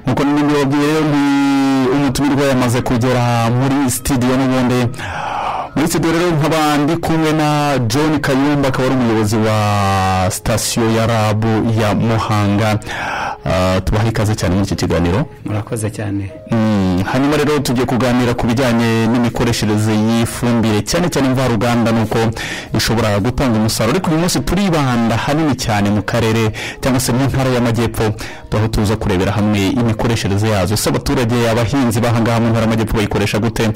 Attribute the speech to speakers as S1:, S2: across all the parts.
S1: Nkuko nibyo umutumirwa yamaze kugera muri studio, n'ubundi muri studio rero nkaba ndi kumwe na John Kayumba, akaba ari umuyobozi wa sitasiyo ya RAB ya Muhanga. Tubaha ikaze cyane muri iki kiganiro.
S2: Murakoze cyane.
S1: Hanyuma rero tugiye kuganira ku bijyanye n'imikoreshereze y'ifumbire, cyane cyane mvaruganda, nuko ishobora gutanga umusaruro. Ariko uyu munsi turibanda hanini cyane mu karere cyangwa se mu ntara y'Amajyepfo, aho tuza kurebera hamwe imikoreshereze yazo. Se abaturage, abahinzi b'ahangaha mu ntara y'Amajyepfo bayikoresha gute?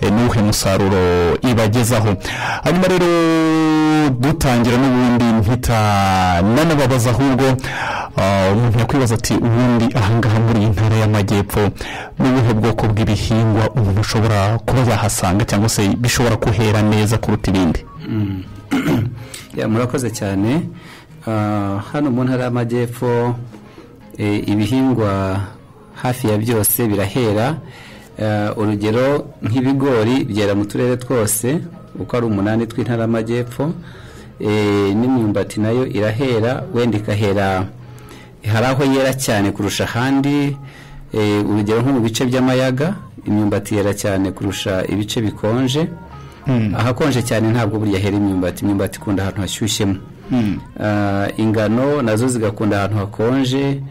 S1: N'uwuhe musaruro ibagezaho? Hanyuma rero dutangira n'ubundi mpita nanababaza, ahubwo umuntu yakwibaza ati: ubundi ahangaha muri iyi ntara y'Amajyepfo n'ubuhe bwoko bw'ibihingwa umuntu ashobora kuba yahasanga cyangwa se bishobora kuhera neza kuruta ibindi?
S2: Murakoze cyane. Hano mu ntara y'Amajyepfo ibihingwa hafi ya byose birahera. Urugero nk'ibigori byera mu turere twose uko ari umunani tw'intara y'Amajyepfo. N'imyumbati nayo irahera, wenda ikahera hari aho yera cyane kurusha ahandi. Urugero nko mu bice by'amayaga imyumbati yera cyane kurusha ibice bikonje. Ahakonje cyane ntabwo burya hera imyumbati. Imyumbati ikunda ahantu hashyushyemo. Ingano nazo zigakunda ahantu hakonje,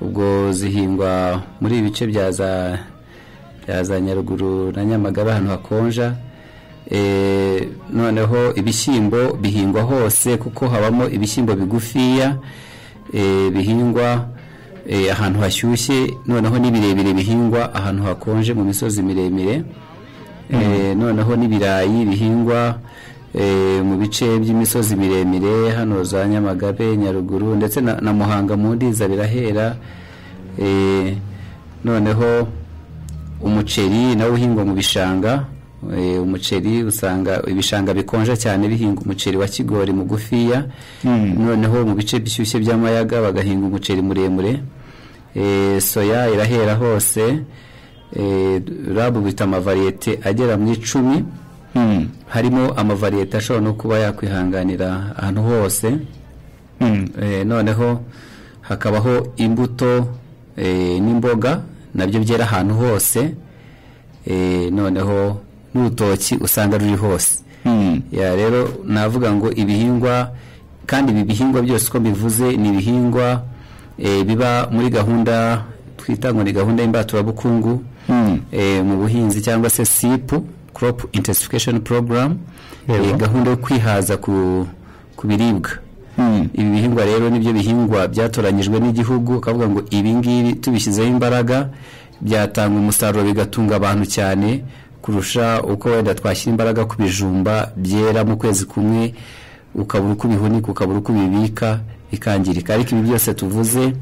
S2: ubwo zihingwa muri ibi bice bya za Nyaruguru na Nyamagabe, ahantu hakonja. Noneho ibishyimbo bihingwa hose, kuko habamo ibishyimbo bigufiya bihingwa ahantu hashyushye, noneho n'ibirebire bihingwa ahantu hakonje mu misozi miremire. Noneho n'ibirayi bihingwa mu bice by'imisozi miremire, hano za Nyamagabe, Nyaruguru ndetse na Muhanga mu Ndiza birahera. Noneho umuceri nawo uhingwa mu bishanga. Umuceri usanga ibishanga bikonja cyane bihinga umuceri wa kigori mugufiya, noneho mu bice bishyushye by'amayaga bagahinga umuceri muremure. Soya irahera hose. RAB bita amavariyete agera mu 10, harimo amavariyete ashobora no kuba yakwihanganira ahantu hose. Noneho hakabaho imbuto n'imboga nabyo byera ahantu hose. Noneho n'urutoki usanga ruri hose. Ya, rero navuga ngo ibihingwa, kandi ibi bihingwa byose uko bivuze ni ibihingwa biba muri gahunda twita ngo ni gahunda y'imbaturabukungu mu buhinzi cyangwa se CIP, Crop Intensification Program, gahunda yo kwihaza ku biribwa. Ibi bihingwa rero nibyo bihingwa byatoranyijwe n'igihugu, ukavuga ngo ibi ngibi tubishyizeho imbaraga byatanga umusaruro, bigatunga abantu cyane kurusha uko wenda twashyira imbaraga ku bijumba byera mu kwezi kumwe, ukabura uko ubihunika, ukabura uko ubibika, bikangirika. Ariko ibi byose tuvuze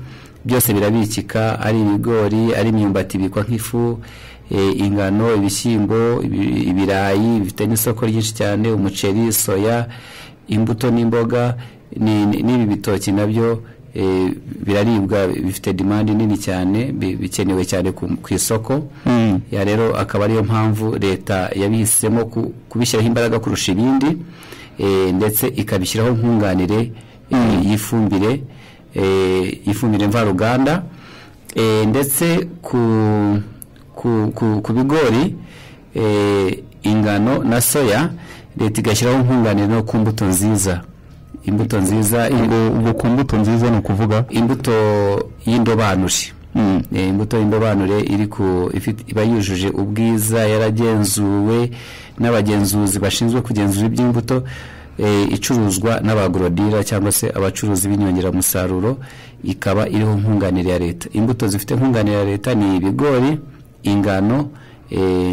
S2: byose birabikika: ari ibigori, ari imyumbati ibikwa nk'ifu, ingano, ibishyimbo, ibirayi bifite n'isoko ryinshi cyane, umuceri, soya, imbuto n'imboga, n'ibi bitoki nabyo biraribwa, bifite demande nini cyane, bikenewe cyane ku isoko. Ya, rero akaba ariyo mpamvu leta yabihisemo kubishyiraho imbaraga kurusha ibindi, ndetse ikabishyiraho nkunganire y'ifumbire mvaruganda. Ndetse ku bigori, ingano na soya, leta igashyiraho nkunganire no ku mbuto nziza, imbuto nziza.
S1: Ubwo ku mbuto nziza ni ukuvuga?
S2: Imbuto y'indobanure. Imbuto y'indobanure iri ku iba yujuje ubwiza, yaragenzuwe n'abagenzuzi bashinzwe kugenzura iby'imbuto, icuruzwa n'aba agro-dealer cyangwa se abacuruzi b'inyongeramusaruro, ikaba iriho nkunganire ya leta. Imbuto zifite nkunganire ya leta ni ibigori, ingano,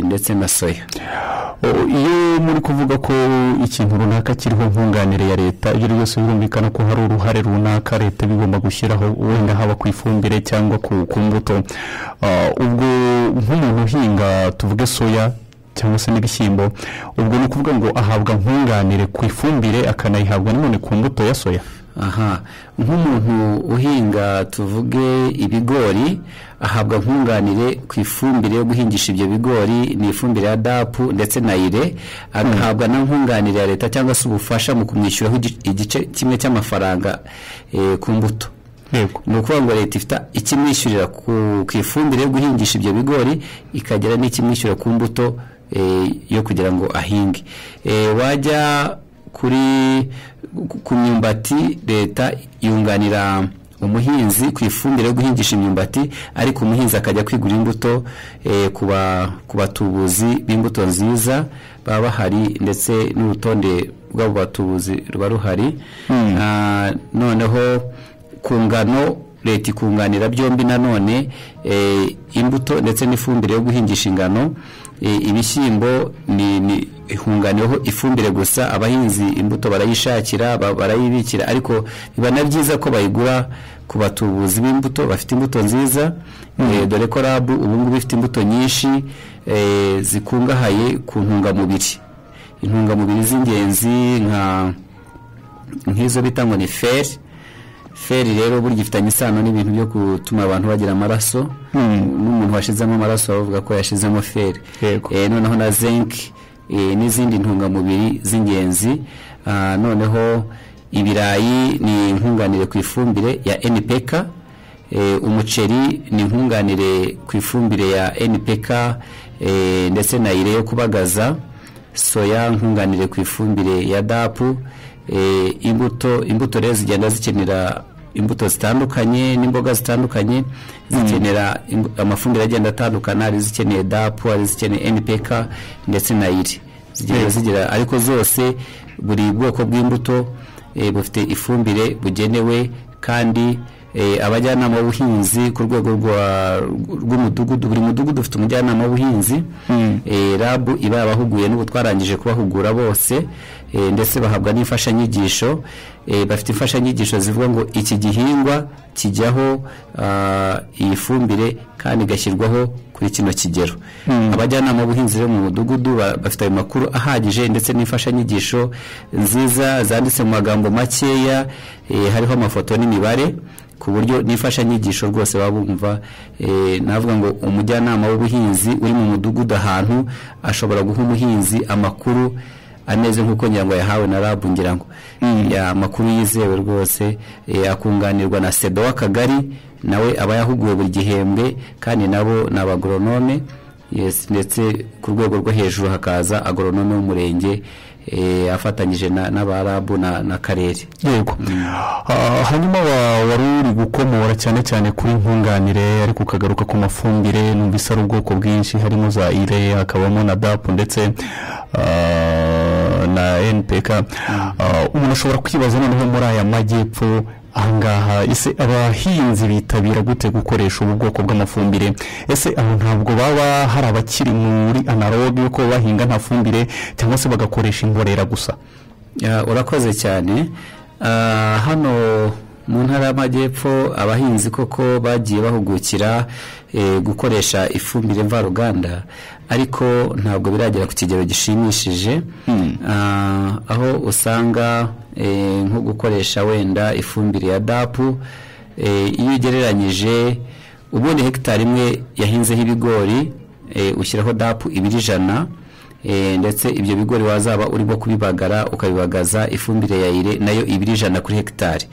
S2: ndetse na soya.
S1: Iyo muri kuvuga ko ikintu runaka kiriho nkunganire ya leta, ibyo byose birumvikana ko hari uruhare runaka leta bigomba gushyiraho, wenda haba ku ifumbire cyangwa ku mbuto. Ubwo nk'umuntu uhinga, tuvuge soya cyangwa se n'ibishyimbo, ubwo ni ukuvuga ngo ahabwa nkunganire ku ifumbire, akanayihabwa nanone ku mbuto ya soya?
S2: Aha, nk'umuntu uhinga, tuvuge ibigori, ahabwa nkunganire ku ifumbire yo guhingisha ibyo bigori, ni ifumbire ya DAP ndetse na UREE, agahabwa na nkunganire ya leta cyangwa se ubufasha mu kumwishyuraho igice kimwe cy'amafaranga ku mbuto. Ni ukuvuga ngo leta ifite ikimwishyurira ku ifumbire yo guhingisha ibyo bigori, ikagira n'ikimwishyura ku mbuto yo kugira ngo ahinge. Wajya ku myumbati, leta yunganira umuhinzi ku ifumbire yo guhingisha imyumbati, ariko umuhinzi akajya kwigura imbuto ku batubuzi b'imbuto nziza baba bahari, ndetse n'urutonde rw'abo batubuzi ruba ruhari. Noneho ku ngano leta ikunganira byombi nanone, imbuto ndetse n'ifumbire yo guhingisha ingano. Ibishyimbo ni ihunganiyeho ifumbire gusa, abahinzi imbuto barayishakira, barayibikira, ariko biba na byiza ko bayigura ku batubuzi b'imbuto bafite imbuto nziza, dore ko RAB ubu ngubu ifite imbuto nyinshi zikungahaye ku ntungamubiri, intungamubiri z'ingenzi nk'izo bita ngo ni fer. Fer rero burya ifitanye isano n'ibintu byo gutuma abantu bagira amaraso, n'umuntu washizemo amaraso bavuga ko yashizemo fer. Noneho na zinc, n'izindi ntungamubiri z'ingenzi. Noneho ibirayi ni nkunganire ku ifumbire ya NPK, umuceri ni nkunganire ku ifumbire ya NPK, ndetse na UREE yo kubagaza, soya nkunganire ku ifumbire ya DAP. Imbuto rero zigenda zikenera imbuto zitandukanye n'imboga zitandukanye zikenera amafumbire agenda atandukana, hari izikeneye DAP, hari izikeneye NPK ndetse na UREE, zigenda zigira, ariko zose buri bwoko bw'imbuto bufite ifumbire bugenewe. Kandi abajyanama b'ubuhinzi ku rwego rw'umudugudu, buri mudugudu ufite umujyanama w'ubuhinzi, RAB iba yabahuguye, n'ubu twarangije kubahugura bose, ndetse bahabwa n'imfashanyigisho. Bafite imfashanyigisho zivuga ngo iki gihingwa kijyaho iyi fumbire kandi igashyirwaho kuri kino kigero. Abajyanama b'ubuhinzi rero mu mudugudu bafite ayo makuru ahagije, ndetse n'imfashanyigisho nziza zanditse mu magambo makeya, hariho amafoto n'imibare, ku buryo n'imfashanyigisho rwose baba bumva. Navuga ngo umujyanama w'ubuhinzi uri mu mudugudu ahantu ashobora guha umuhinzi amakuru ameze nk'uko ngira ngo yahawe na RAB, ngira ngo amakuru yizewe rwose, akunganirwa na SEDO w'akagari, nawe aba yahuguwe buri gihembwe, kandi nabo ni abagoronome, yes, ndetse ku rwego rwo hejuru hakaza agoronome w'umurenge, afatanyije n'aba RAB n'akarere.
S1: Yego. Hanyuma wari uri gukomora cyane cyane kuri nkunganire, ariko ukagaruka ku mafumbire, numvise ari ubwoko bwinshi, harimo za UREE, hakabamo na DAP ndetse na NPK. Umuntu ashobora kwibaza noneho muri aya majyepfo ahangaha, ese abahinzi bitabira gute gukoresha ubu bwoko bw'amafumbire? Ese aho ntabwo baba hari abakiri muri analogue yuko bahinga nta fumbire, cyangwa se bagakoresha imborera gusa?
S2: Urakoze cyane. Hano mu ntara y'amajyepfo abahinzi koko bagiye bahugukira gukoresha ifumbire mvaruganda, ariko ntabwo biragera ku kigero gishimishije, aho usanga nko gukoresha wenda ifumbire ya DAP, iyo ugereranyije ubundi hegitari imwe yahinzeho ibigori, ushyiraho DAP 100, ndetse ibyo bigori wazaba urimo kubibagara ukabibagaza ifumbire ya UREE nayo 100 kuri hegitari.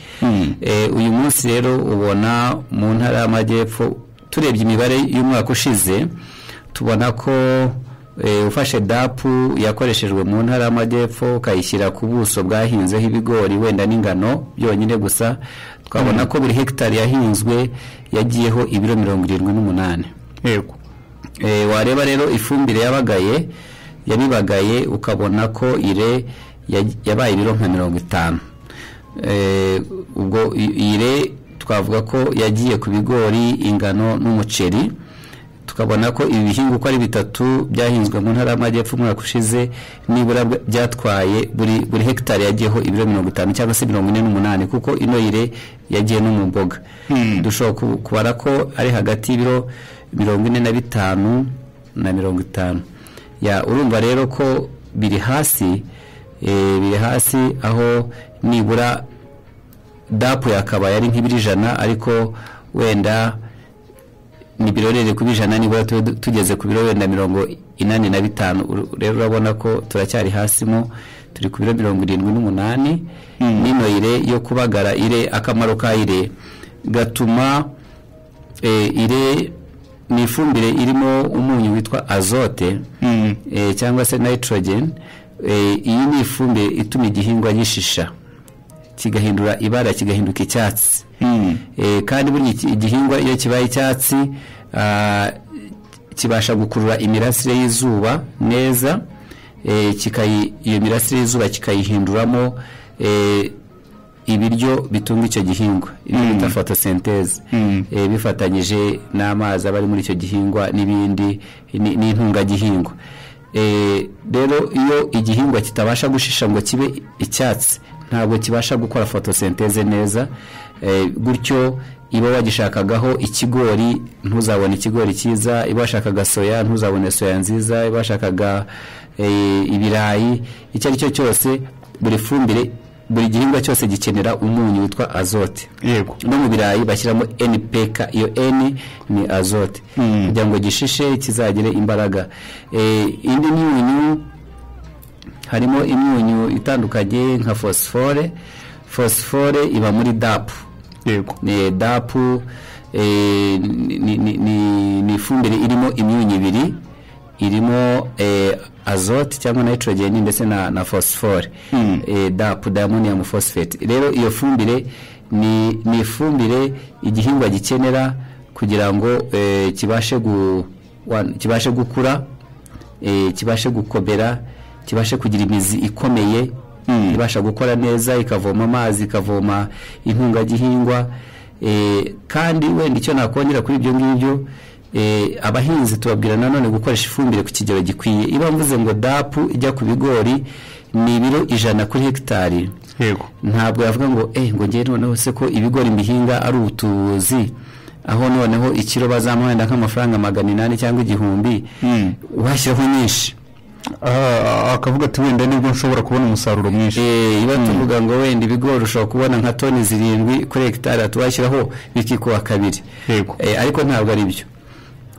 S2: Uyu munsi rero ubona mu ntara y'amajyepfo, turebye imibare y'umwaka ushize, tubona ko ufashe DAP yakoreshejwe mu ntara y'amajyepfo ukayishyira ku buso bwahinzeho ibigori wenda n'ingano byonyine gusa, twabona ko buri hegitari yahinzwe yagiyeho ibiro 78.
S1: Yego.
S2: Wareba rero ifumbire yabibagaye ukabona ko UREE yabaye ibiro nka 50. Ubwo UREE twavuga ko yagiye ku bigori, ingano n'umuceri, tukabona ko ibi bihingwa uko ari bitatu byahinzwe mu ntara y'amajyepfo umwaka ushize, nibura byatwaye buri hegitari yagiyeho ibiro 50 cyangwa se 48, kuko ino UREE yagiye no mu mboga. Dushobora kubara ko ari hagati y'ibiro 45 na 50. Ya, urumva rero ko biri hasi, biri hasi aho nibura DAP yakabaye ari nk'ibiro 100, ariko wenda ni birorere ku 100, nibura tugeze ku biro wenda 85. Rero urabona ko turacyari hasi, mo turi ku biro 78. Nino ire yo kubagara, ire akamaro ka ire gatuma ire ni ifumbire irimo umunyu witwa azote cyangwa se nitrogen. Iyi ni ifumbire ituma igihingwa gishisha, kigahindura ibara, kigahinduka icyatsi. Kandi burya igihingwa iyo kibaye icyatsi kibasha gukurura imirasire y'izuba neza, iyo mirasire y'izuba kikayihinduramo ibiryo bitunga icyo gihingwa, ibyo bita photosynthèse, bifatanyije n'amazi aba ari muri icyo gihingwa n'ibindi n'intungagihingwa. Rero iyo igihingwa kitabasha gushisha ngo kibe icyatsi, ntabwo kibasha gukora photosynthèse neza. Gutyo iba wagishakagaho ikigori ntuzabone ikigori cyiza, iba washakaga soya ntuzabone soya nziza, iba washakaga ibirayi, icyo ari cyo cyose, buri fumbire, buri gihingwa cyose gikenera umunyu witwa azote.
S1: Yego.
S2: No mu birayi bashyiramo NPK, iyo N ni azote, kugira ngo gishishe kizagire imbaraga. Indi myunyu, harimo imyunyu itandukanye nka phosphore. Phosphore iba muri DAP.
S1: Yego.
S2: Ni DAP, ni ifumbire irimo imyunyu ibiri, irimo azote cyangwa nitrogen ndetse na phosphore. DAP, diammonium phosphate. Rero iyo fumbire ni ifumbire igihingwa gikenera kugira ngo kibashe gukura, kibashe gukomera, kibashe kugira imizi ikomeye, ibasha gukora neza, ikavoma amazi, ikavoma intungagihingwa. Kandi wenda icyo nakongera kuri ibyo ngibyo, abahinzi tubabwira nanone gukoresha ifumbire ku kigero gikwiye. Iba mvuze ngo DAP ijya ku bigori ni ibiro 100 kuri hegitari.
S1: Yego.
S2: Ntabwo yavuga ngo ngo ngiye noneho se ko ibigori mbihinga ari ubutuzi, aho noneho ikiro bazamuha wenda nk'amafaranga 800 cyangwa 1000, washyiraho nyinshi.
S1: Akavuga ati wenda nibwo nshobora kubona umusaruro mwinshi.
S2: Iba tuvuga ngo wenda ibigori ushobora kubona nka toni 7 kuri hegitari, tuwashyiraho bikikuba kabiri.
S1: Yego.
S2: Ariko ntabwo ari byo.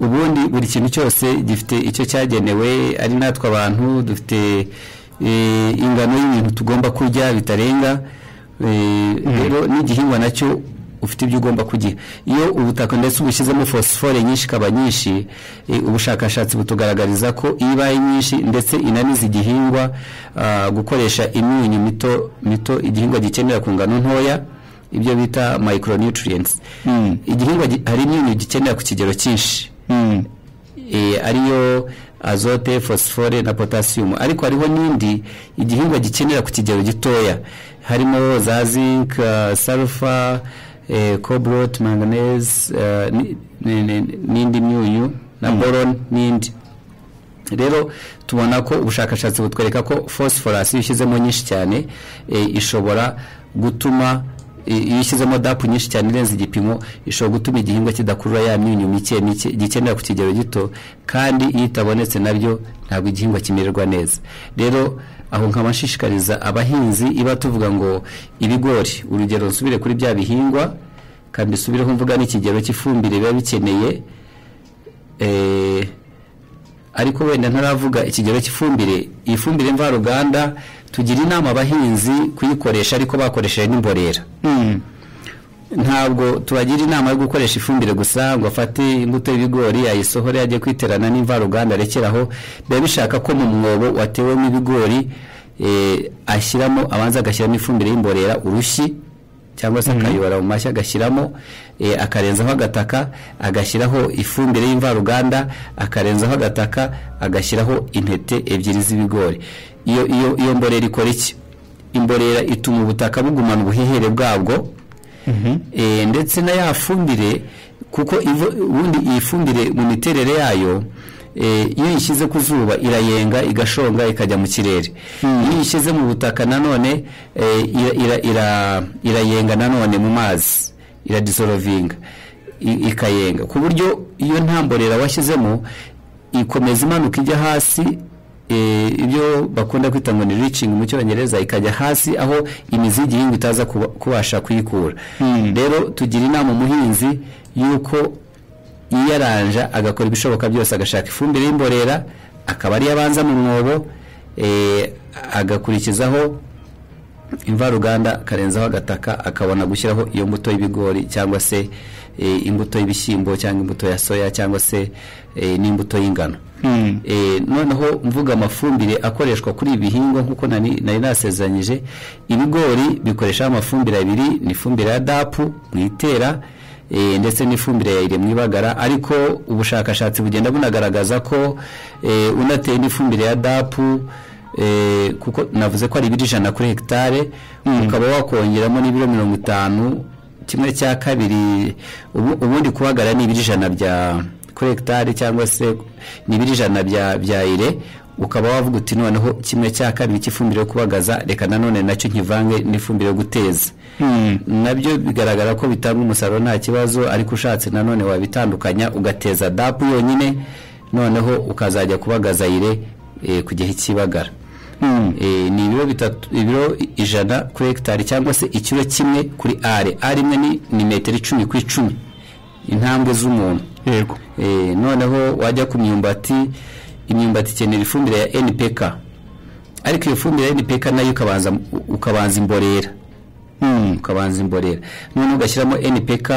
S2: Ubundi buri kintu cyose gifite icyo cyagenewe, ari natwe abantu dufite ingano y'ibintu tugomba kurya bitarenga. Rero n'igihingwa nacyo ufite ibyo ugomba kugiha. Iyo ubutaka ndetse ubushyizemo phosphore nyinshi ikaba nyinshi, ubushakashatsi butugaragariza ko iyo ibaye nyinshi ndetse inaniza igihingwa gukoresha imyunyu mito mito igihingwa gikenera ku ngano ntoya, ibyo bita micronutrients. Igihingwa hari imyunyu gikenera ku kigero cyinshi, ariyo azote, phosphore na potassium, ariko hariho n'indi igihingwa gikenera ku kigero gitoya, harimo za zinc, sulfur, cobalt, manganese, n'indi myunyu na boron n'indi. Rero tubona ko ubushakashatsi butwereka ko phosphorus iyo ushyizemo nyinshi cyane, ishobora gutuma, iyo ushyizemo DAP nyinshi cyane irenze igipimo, ishobora gutuma igihingwa kidakurura ya myunyu mike mike gikenera ku kigero gito, kandi iyo itabonetse nabyo ntabwo igihingwa kimererwa neza. Rero aho nkaba nshishikariza abahinzi, iba tuvuga ngo ibigori, urugero nsubire kuri bya bihingwa, kandi nsubireho mvuga n'ikigero cy'ifumbire biba bikeneye, ariko wenda ntaravuga ikigero cy'ifumbire. Ifumbire mvaruganda tugira inama abahinzi kuyikoresha ariko bakoresheje n'imborera. Ntabwo tubagira inama yo gukoresha ifumbire gusa ngo afate imbuto y'ibigori ayisohore ajye kwiterana n'imvaruganda arekeraho. Biba bishaka ko mu mwobo watewemo ibigori ashyiramo, abanza agashyiramo ifumbire y'imborera, urushyi cyangwa se akayobora mu mashyi agashyiramo, akarenzaho agataka, agashyiraho ifumbire y'imvaruganda, akarenzaho agataka, agashyiraho intete 2 z'ibigori. Iyo mborera ikora iki? Imborera ituma ubutaka bugumana ubuhehere bwabwo, ndetse na ya fumbire, kuko ubundi iyi fumbire mu miterere yayo, iyo uyishyize ku zuba irayenga, igashonga, ikajya mu kirere. Iyo uyishyize mu butaka nanone irayenga nanone mu mazi, iradissolvinga, ikayenga, ku buryo iyo nta mborera washyizemo ikomeza imanuka ijya hasi. Ibyo bakunda kwita ngo ni leaching mu Cyongereza, ikajya hasi aho imizi y'igihingwa itaza kubasha kuyikura. Rero tugira inama umuhinzi yuko yiyaranja, agakora ibishoboka byose, agashaka ifumbire y'imborera, akaba ariyo abanza mu mwobo, agakurikizaho imvaruganda, akarenzaho agataka, akabona gushyiraho iyo mbuto y'ibigori cyangwa se imbuto y'ibishyimbo cyangwa imbuto ya soya cyangwa se n'imbuto y'ingano. Noneho mvuga amafumbire akoreshwa kuri ibi bihingwa, nk'uko nari nasezeranyije, ibigori bikoresha amafumbire abiri: ni ifumbire ya DAP mu itera, ndetse n'ifumbire ya ire mu ibagara. Ariko ubushakashatsi bugenda bunagaragaza ko unateye n'ifumbire ya DAP, kuko navuze ko ari ibiro 100 kuri hegitare, ukaba wakongeramo n'ibiro 50, 1/2. Ubundi kubagara ni ibiro 100 bya kuri hegitari, cyangwa se ni ibiro 100 bya ire, ukaba wavuga uti noneho 1/2 cy'ifumbire yo kubagaza reka nanone nacyo nkivange n'ifumbire yo guteza. Nabyo bigaragara ko bitanga umusaruro nta kibazo, ariko ushatse nanone wabitandukanya, ugateza DAP yonyine, noneho ukazajya kubagaza ire ku gihe cy'ibagara. Ni ibiro 3, ibiro 100 kuri hegitari, cyangwa se ikiro 1 kuri are. Are imwe ni metero 10 ku 10, intambwe z'umuntu.
S1: Yego.
S2: Noneho wajya ku myumbati, imyumbati ikenera ifumbire ya NPK, ariko iyo fumbire ya NPK nayo ukabanza imborera. Ukabanza imborera, noneho ugashyiramo NPK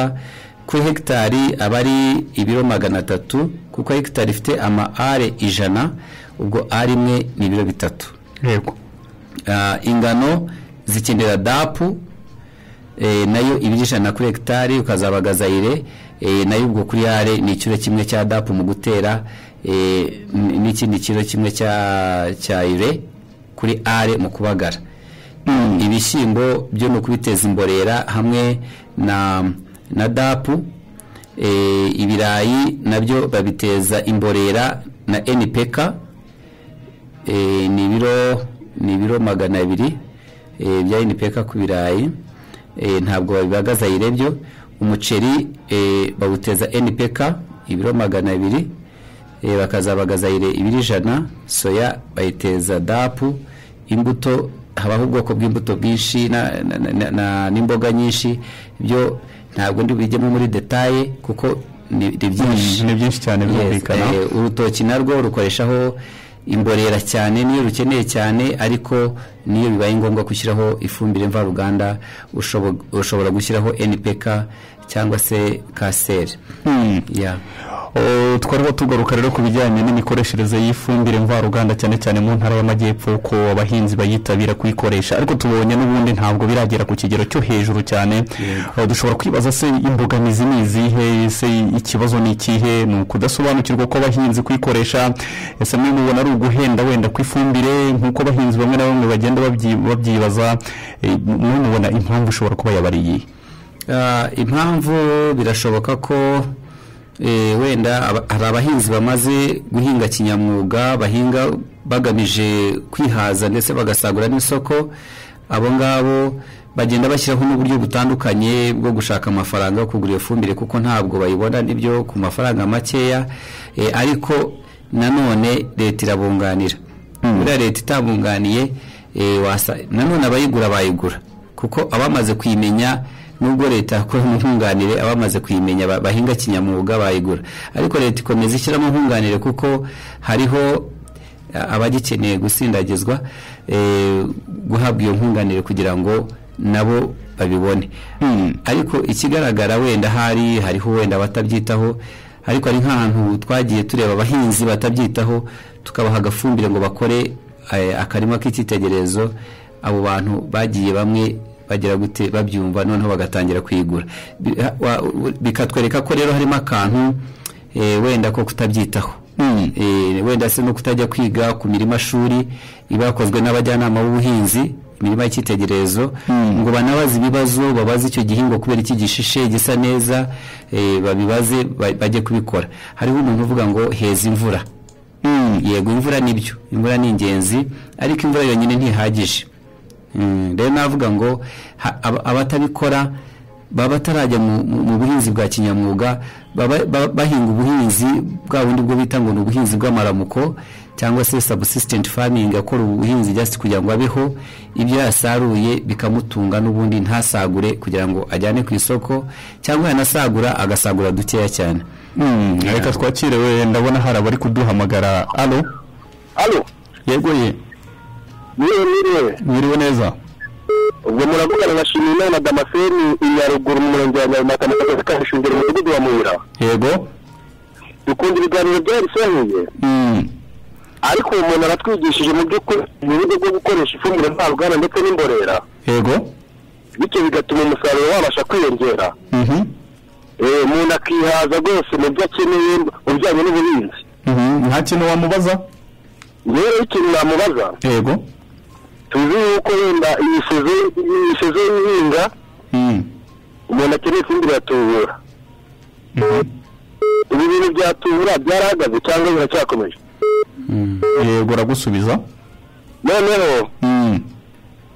S2: kuri hegitari, aba ari ibiro 300, kuko hegitari ifite ama are 100, ubwo are imwe ni ibiro 3.
S1: Yego.
S2: Ingano zikenera DAP, nayo ibiro 100 kuri hegitari, ukazabagaza ire, nayo ubwo kuri are ni ikiro 1 cya DAP mu gutera, n'ikindi kiro 1 cya ire kuri are mu kubagara. Ibishyimbo byo ni ukubiteza imborera hamwe na DAP. Ibirayi nabyo babiteza imborera na NPK, ni ibiro 200 bya NPK ku birayi, ntabwo babibagaza irebyo. Umuceri bawuteza NPK ibiro 200, bakazabagaza ire ibiro 100. Soya bayiteza DAP. Imbuto, habaho ubwoko bw'imbuto bwinshi n'imboga nyinshi, ibyo ntabwo ndi bijyemo muri detaye kuko ni byinshi.
S1: Ni byinshi cyane, birumvikana.
S2: Urutoki narwo rukoreshaho imborera cyane, niyo rukeneye cyane, ariko niyo bibaye ngombwa gushyiraho ifumbire mvaruganda, ushobora gushyiraho NPK cyangwa se kaseri.
S1: Twariho tugaruka rero ku bijyanye n'imikoreshereze y'ifumbire mvaruganda, cyane cyane mu ntara y'Amajyepfo, ko abahinzi bayitabira kuyikoresha, ariko tubonye n'ubundi ntabwo biragera ku kigero cyo hejuru cyane. Dushobora kwibaza se imbogamizi ni izihe, se ikibazo ni ikihe? Ni ukudasobanukirwa ko abahinzi kuyikoresha? Ese mwe mubona ari uguhenda wenda kw'ifumbire, nk'uko abahinzi bamwe na bamwe bagenda babyibaza? Mwe mubona impamvu ishobora kuba yaba ari iyihe?
S2: Impamvu birashoboka ko wenda hari abahinzi bamaze guhinga kinyamwuga, bahinga bagamije kwihaza ndetse bagasagura n'isoko. Abo ngabo bagenda bashyiraho n'uburyo butandukanye bwo gushaka amafaranga yo kugura iyo fumbire, kuko ntabwo bayibona nibyo ku mafaranga makeya. Ariko nanone leta irabunganira. Buriya leta itabunganiye, nanone abayigura bayigura, kuko abamaze kuyimenya, nubwo leta yakora nkunganire, abamaze kuyimenya bahinga kinyamwuga bayigura. Ariko leta ikomeza ishyiramo nkunganire, kuko hariho abagikeneye gusindagizwa, guhabwa iyo nkunganire kugira ngo nabo babibone. Ariko ikigaragara wenda hariho wenda batabyitaho, ariko ari nk'ahantu twagiye tureba abahinzi batabyitaho, tukabaha agafumbire ngo bakore akarima k'icyitegererezo. Abo bantu bagiye bamwe bagira gute, babyumva, noneho bagatangira kuyigura. Bikatwereka ko rero harimo akantu wenda ko kutabyitaho, wenda se no kutajya kwiga ku mirima shuri iba yakozwe n'abajyanama b'ubuhinzi, imirima y'icyitegererezo, ngo banabaze ibibazo, babaze icyo gihingwa kubera iki gishishe gisa neza, babibaze bajye kubikora. Hariho umuntu uvuga ngo heza imvura. Yego, imvura nibyo, imvura ni ingenzi, ariko imvura yonyine ntihagije. Rero navuga ngo abatabikora baba batarajya mu buhinzi bwa kinyamwuga, bahinga ubuhinzi bwa bundi bwo bita ngo ni ubuhinzi bw'amaramuko, Cyangwa se subsistent farming, akora ubuhinzi just kugira ngo abeho, ibyo yasaruye bikamutunga n'ubundi ntasagure kugira ngo ajyane ku isoko, cyangwa yanasagura agasagura dukeya cyane.
S1: Reka twakire we, ndabona hari abari kuduhamagara. Alo?
S3: Alo.
S1: Yego ye.
S3: Mwiriwe.
S1: Mwiriwe neza.
S3: Ubwo muravugana na Shimimana Damascene i Nyaruguru mu murenge wa Nyabimata mu kagari ka Shingiro mu mudugudu wa Muhira.
S1: Yego.
S3: Dukunda ibiganiro byarisohoye. Ariko uwo muntu aratwigishije mu by'ukuri uburyo bwo gukoresha ifumbire mvaruganda ndetse n'imborera.
S1: Yego.
S3: Bityo bigatuma umusaruro wabasha kwiyongera. Umuntu akihaza rwose mu byo akeneye mu bijyanye n'ubuhinzi.
S1: Nta kintu wamubaza?
S3: Rero ikintu namubaza.
S1: Yego.
S3: Tuzi yuko wenda iyi sezo y'ihinga umuntu akeneye ifumbire ya tubura. Ibi bintu bya tubura byarahagaze cyangwa biracyakomeje?
S1: Yego, uragusubiza.
S3: Noneho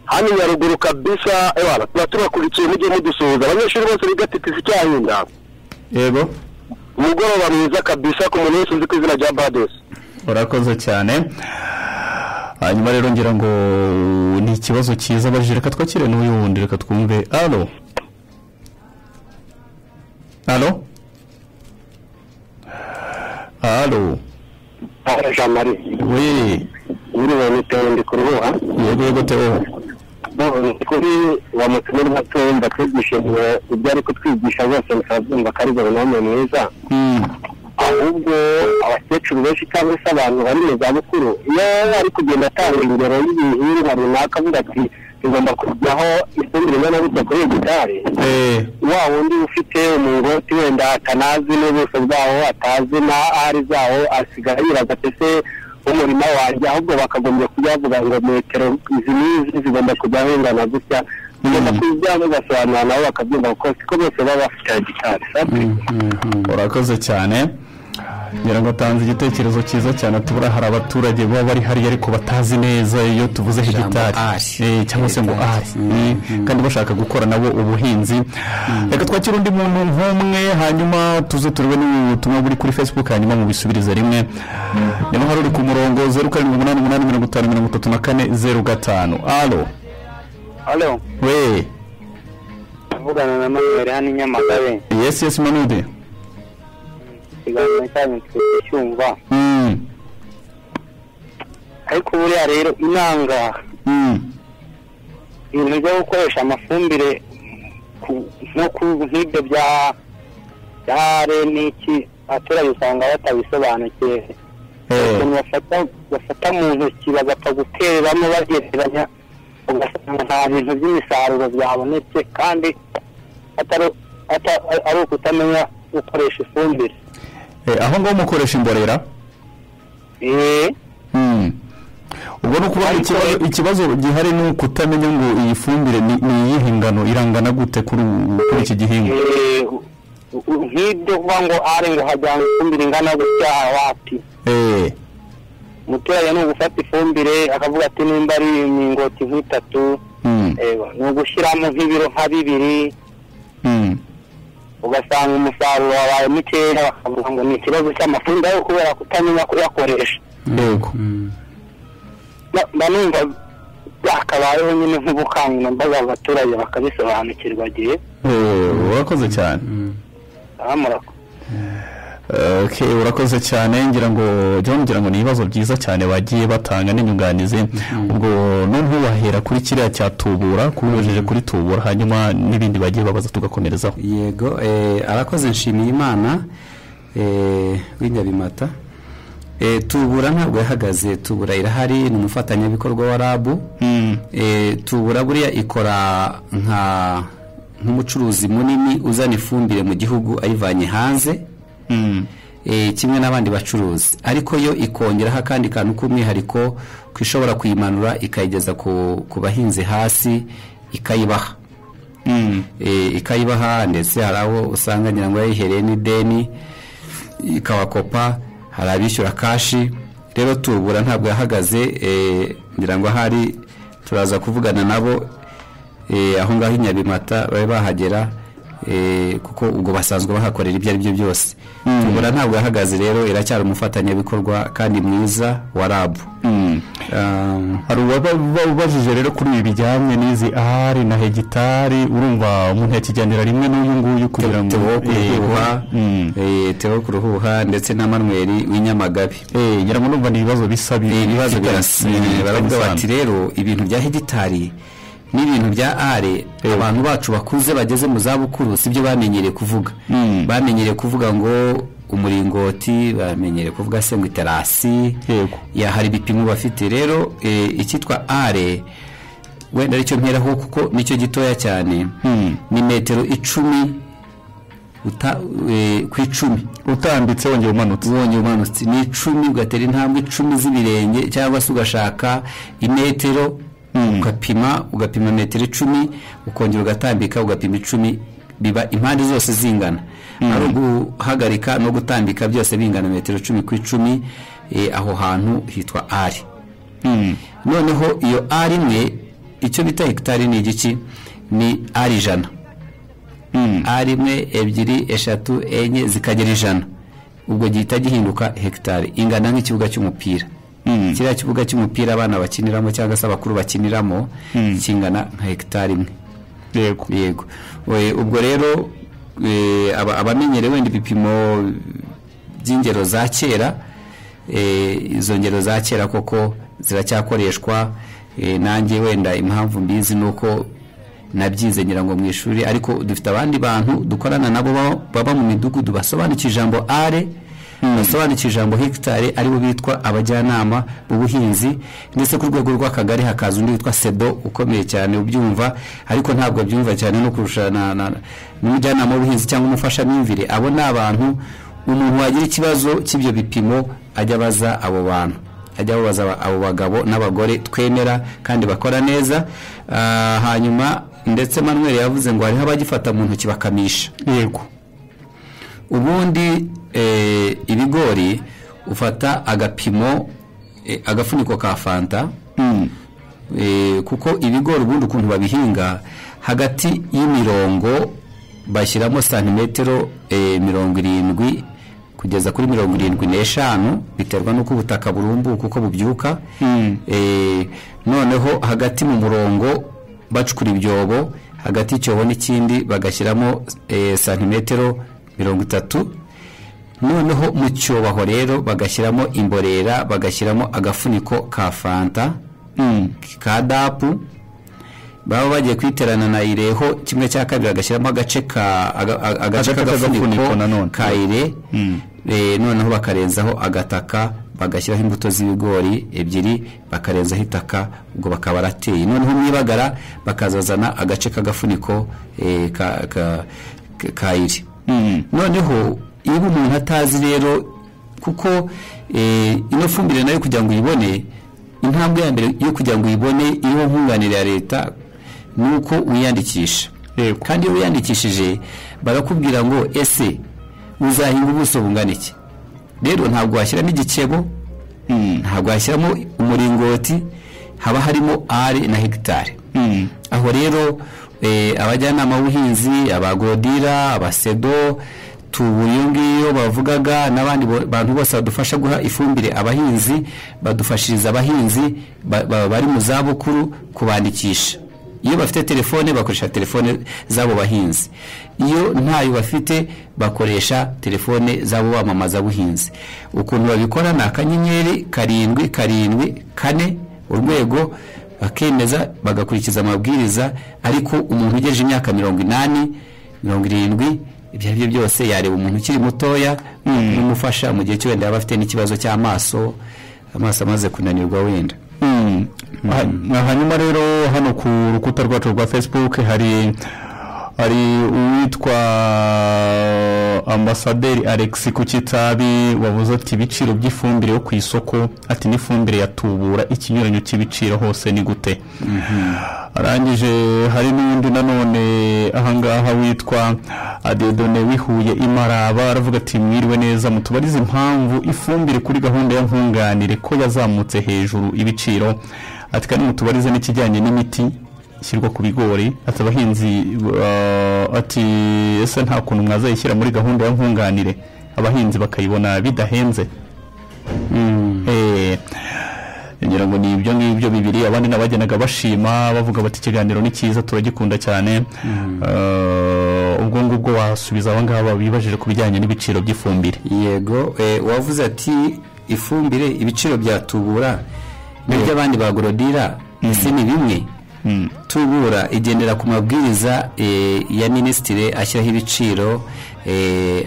S3: hano Nyaruguru kabisa, ewana tuba tubakurikiye, mujye mudusuhuza abanyeshuri bose biga TTC Cyahinda.
S1: Yego.
S3: Umugoroba mwiza kabisa ku muntu wese uzi ku izina rya Bades.
S1: Urakoze cyane. Hanyuma rero ngira ngo ni ikibazo cyiza abajije, reka twakire n'uyu wundi, reka twumve. Alo? Alo? Alo?
S3: Jean Marie.
S1: Oui.
S3: Mwiriwe, ni Theo ndi ku Ruhuha.
S1: Yego yego Theo.
S3: Kuri wa mutumirwa twumva twigishije ibyo ari kutwigisha bose bikabyumva ko ari goronome mwiza. Ahubwo abakecuru benshi cyangwa se abantu bari mu zabukuru, iyo ari kugenda atanga ingero y'ibihingwa runaka avuga ati tugomba kujyaho ifumbire ingana gutya kuri hegitari, wa wundi ufite umungoti wenda atanazi n'ubuso bwawo, atazi na ari zawo, asigara yibaza ati ese umurima wanjye, ahubwo bakagombye kujya bavuga ngo metero izi n'izi zigomba kujyaho ingana gutya, tugomba kujya basobanura nabo bakabyumva, kuko siko bose baba bafite hegitari.
S1: Urakoze cyane. Ngira ngo atanze igitekerezo cyiza cyane. Tubura hari abaturage baba bari hariya ariko batazi neza iyo tuvuze hegitari cyangwa se ngo ari, kandi bashaka gukora nabo ubuhinzi. Reka twakire undi muntu nk'umwe, hanyuma tuze turebe n'ubutumwa buri kuri Facebook, hanyuma mubisubirize rimwe. Niba hari uri ku murongo 0788 50 34 05. Alo?
S4: Alo.
S1: We.
S4: Mvugana na Manuel hano i Nyamagabe.
S1: Yes yes Manuel.
S4: Ikiganiro cyanyu cyumva. Ariko buriya rero inanga ibintu byo gukoresha amafumbire nk'ibyo bya n'iki abaturage usanga batabisobanukiwe. Ukuntu bafata mu ntoki bagapfa gutereramo bagereranya, ugasanga nta bintu by'imisaruro byabonetse, kandi ari ukutamenya gukoresha ifumbire.
S1: Aho ngaho mukoresha imborera? Ubwo ni ukuvuga ikibazo gihari ni ukutamenya ngo iyi fumbire ni iyihe ngano, irangana gute kuri iki gihingwa?
S4: Nk'ibyo kuvuga ngo ari ngo hajyana ifumbire ingana gutya wapi. Umuturage ni ugufata ifumbire akavuga ati nimba ari imingoti nk'itatu, ni ugushyiramo nk'ibiro nka 2, ugasanga umusaruro wabaye mukeya, bakavuga ngo ni ikibazo cy'amafumbire ariko kubera kutamenya kuyakoresha.
S1: Yego.
S4: Mba numva byakabayeho nyine nk'ubukangurambaga abaturage bakabisobanukirwa gihe.
S1: Urakoze cyane. Okay, urakoze cyane. Ngira ngo John, ngira ngo ni ibibazo byiza cyane bagiye batanga n'inyunganizi. Ubwo none wahera kuri kiriya cya tubura, kubijeje kuri tubura, hanyuma n'ibindi bagiye babaza tugakomerezaho.
S2: Yego, arakoze nshimiye Imana w'inyabimata. Tubura ntabwo yahagaze, tubura irahari, ni umufatanyabikorwa wa RAB. Tubura buriya ikora nka nk'umucuruzi munini uzana ifumbire mu gihugu ayivanye hanze, kimwe n'abandi bacuruzi, ariko yo ikongeraho akandi kantu k'umwihariko ko ishobora kuyimanura ikayigeza ku bahinzi hasi, ikayibaha. Ikayibaha, ndetse hari aho usanga ngira ngo yayihereye n'ideni ikabakopa, hari abishyura kashi. Rero tubura ntabwo yahagaze, ngira ngo ahari turaza kuvugana nabo aho ngaho i Nyabimata babe bahagera, Kuko ubwo basanzwe bahakorera ibyo ari byo byose. Tubura ntabwo yahagaze rero, iracyari umufatanyabikorwa kandi mwiza wa RAB.
S1: Hari ubajije rero kuri ibi bijyanye n'izi ari na hegitari, urumva umuntu yakijyanira rimwe n'uyu nguyu kugira ngo
S2: Theo Kuruhuha ndetse na Manuel w'Inyamagabe.
S1: Ngira ngo numva ni ibibazo bisa,
S2: ibibazo birasa. Baravuga bati rero ibintu bya hegitari n'ibintu bya are, abantu bacu bakuze bageze mu zabukuru sibyo bamenyereye kuvuga. Bamenyereye kuvuga ngo umuringoti, bamenyereye kuvuga se ngo iterasi. Ya hari ibipimo bafite rero. Icyitwa are wenda aricyo mperaho kuko nicyo gitoya cyane, ni metero 10 ku 10
S1: utambitse wongeye umanutse,
S2: ni 10 ugatera intambwe 10 z'ibirenge, cyangwa se ugashaka imetero ugapima metero 10 ukongera ugatambika ugapima 10, biba impande zose zingana. Ari guhagarika no gutambika byose bingana metero 10 ku 10. Aho hantu hitwa ari. Noneho iyo ari imwe, icyo bita hegitari ni igiki? Ni ari 100. Ari 1, 2, 3, 4 zikagera 100, ubwo gihita gihinduka hegitari ingana nk'ikibuga cy'umupira. Kiriya kibuga cy'umupira abana bakiniramo cyangwa se abakuru bakiniramo kingana nka hegitari imwe. Yego. Ubwo rero abamenyere wenda ibipimo by'ingero za kera, izo ngero za kera koko ziracyakoreshwa. Nanjye wenda impamvu mbizi nuko nabyize ngira ngo mu ishuri, ariko dufite abandi bantu dukorana nabo baba mu midugudu basobanukiwe ijambo are, basobanukiwe ijambo hegitari, aribo bitwa abajyanama b'ubuhinzi, ndetse ku rwego rw'akagari hakaza undi witwa sedo ukomeye cyane ubyumva, ariko ntabwo abyumva cyane no kurusha n'umujyanama w'ubuhinzi cyangwa umufashamyumvire. Abo ni abantu umuntu wagira ikibazo cy'ibyo bipimo ajya abaza abo bantu, ajya abaza abo bagabo n'abagore twemera kandi bakora neza. Hanyuma ndetse Manuel yavuze ngo hariho abagifata mu ntoki bakamisha.
S1: Yego.
S2: Ubundi ibigori ufata agapimo, agafuniko ka fanta, kuko ibigori ubundi ukuntu babihinga hagati y'imirongo bashyiramo santimetero 70 kugeza kuri 75, biterwa n'uko ubutaka burumbuka uko bubyuka. Noneho hagati mu murongo bacukura ibyobo, hagati y'icyobo n'ikindi bagashyiramo santimetero 30. Noneho mu cyobo aho rero bagashyiramo imborera, bagashyiramo agafuniko ka fanta ka dapu, baba bagiye kwiterana na ireho kimwe cya kabiri bagashyiramo agace ka agace k'agafuniko ka ire. Noneho bakarenzaho agataka, bagashyiraho imbuto z'ibigori 2, bakarenzaho itaka, ubwo bakaba barateye. Noneho mwibagara bakazazana agace k'agafuniko ka ire. Noneho iyo umuntu atazi rero, kuko ino fumbire nayo kugira ngo uyibone, intambwe ya mbere yo kugira ngo uyibone iriho nkunganire ya leta nuko wiyandikisha. Kandi iyo wiyandikishije barakubwira ngo ese uzahinga ubuso bungana iki. Rero ntabwo washyiramo igikebo, ntabwo washyiramo umuringoti, haba harimo are na hegitari. Aho rero abajyanama b'ubuhinzi, abagorodira, abasedo, tubuye ngiyo bavugaga n'abandi bantu bose badufasha guha ifumbire abahinzi, badufashiriza abahinzi bari mu zabukuru kubandikisha. Iyo bafite telefone bakoresha telefone zabo bahinzi, iyo ntayo bafite bakoresha telefone zabo bamamaza buhinzi. Ukuntu babikora ni *774 urwego, bakemeza bagakurikiza amabwiriza. Ariko umuntu ugejeje imyaka 80, 70, ibyo ari byo byose yareba umuntu ukiri mutoya n'umufasha mu gihe cyo wenda yaba afite n'ikibazo cy'amaso, amaso amaze kunanirwa wenda.
S1: Hanyuma rero hano ku rukuta rwacu rwa Facebook hari uwitwa Ambasaderi Alex Kukitabi wavuze ati ibiciro by'ifumbire yo ku isoko, ati n'ifumbire yatubura ikinyuranyo cy'ibiciro hose ni gute? Arangije hari n'undi nanone ahangaha witwa Adedone wihuye Imaraba, aravuga ati mwiriwe neza, mutubarize impamvu ifumbire kuri gahunda ya nkunganire ko yazamutse hejuru ibiciro, ati kandi mutubarize n'ikijyanye n'imiti ishyirwa ku bigori. Ati abahinzi, ati ese nta kuntu mwazayishyira muri gahunda ya nkunganire abahinzi bakayibona bidahenze? Ngira ngo ni ibyo ngibyo bibiri. Abandi nabagenaga bashima bavuga bati ikiganiro ni cyiza turagikunda cyane. Ubwo ngubwo wasubiza aba ngaba bibajije ku bijyanye n'ibiciro by'ifumbire.
S2: Yego, wavuze ati ifumbire ibiciro bya Tubura n'iby'abandi ba Agrodira ese ni bimwe? Tubura igendera ku mabwiriza ya minisitiri ashyiraho ibiciro,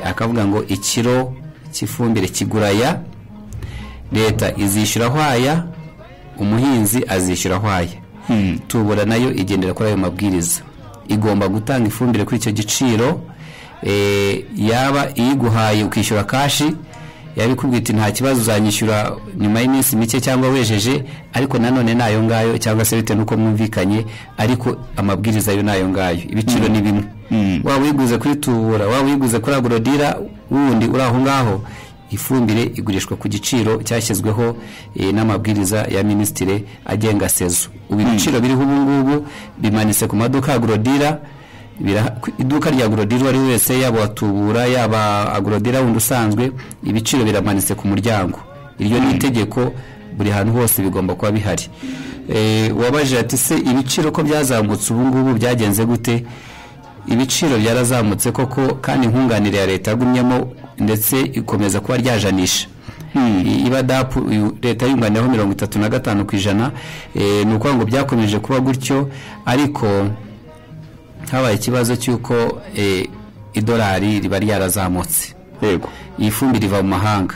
S2: akavuga ngo ikiro cy'ifumbire kiguraya, leta izishyura aya, umuhinzi azishyura aya. Tubura nayo igendera kuri ayo mabwiriza, igomba gutanga ifumbire kuri icyo giciro. Yaba iyiguhaye ukishyura kashi, yabikubwira iti nta kibazo uzanyishyura nyuma y'iminsi mike cyangwa wejeje, ariko nanone nayo ngayo cyangwa se bitewe n'uko mwumvikanye, ariko amabwiriza yo nayo ngayo, ibiciro ni bimwe. Waba uyiguze kuri Tubura, waba uyiguze kuri Agrodira, wundi uri aho ngaho, ifumbire igurishwa ku giciro cyashyizweho n'amabwiriza ya minisitiri agenga sezo. Ubu ibiciro biriho ubu ngubu bimanitse ku maduka Agrodira. Iduka rya Agrodira uwo ari wese, yaba Watubura yaba Agrodira wundi usanzwe, ibiciro biramanitse ku muryango. Iryo ni itegeko, buri hantu hose bigomba kuba bihari. Wabajije ati se ibiciro ko byazamutse ubu ngubu byagenze gute? Ibiciro byarazamutse koko, kandi nkunganire ya leta yagumyemo ndetse ikomeza kuba ryajanisha. Iba DAP leta yunganiraho 35%, ni ukuvuga ngo byakomeje kuba gutyo, ariko habaye ikibazo cy'uko idolari riba ryarazamutse.
S1: Yego,
S2: iyi fumbire iva mu mahanga,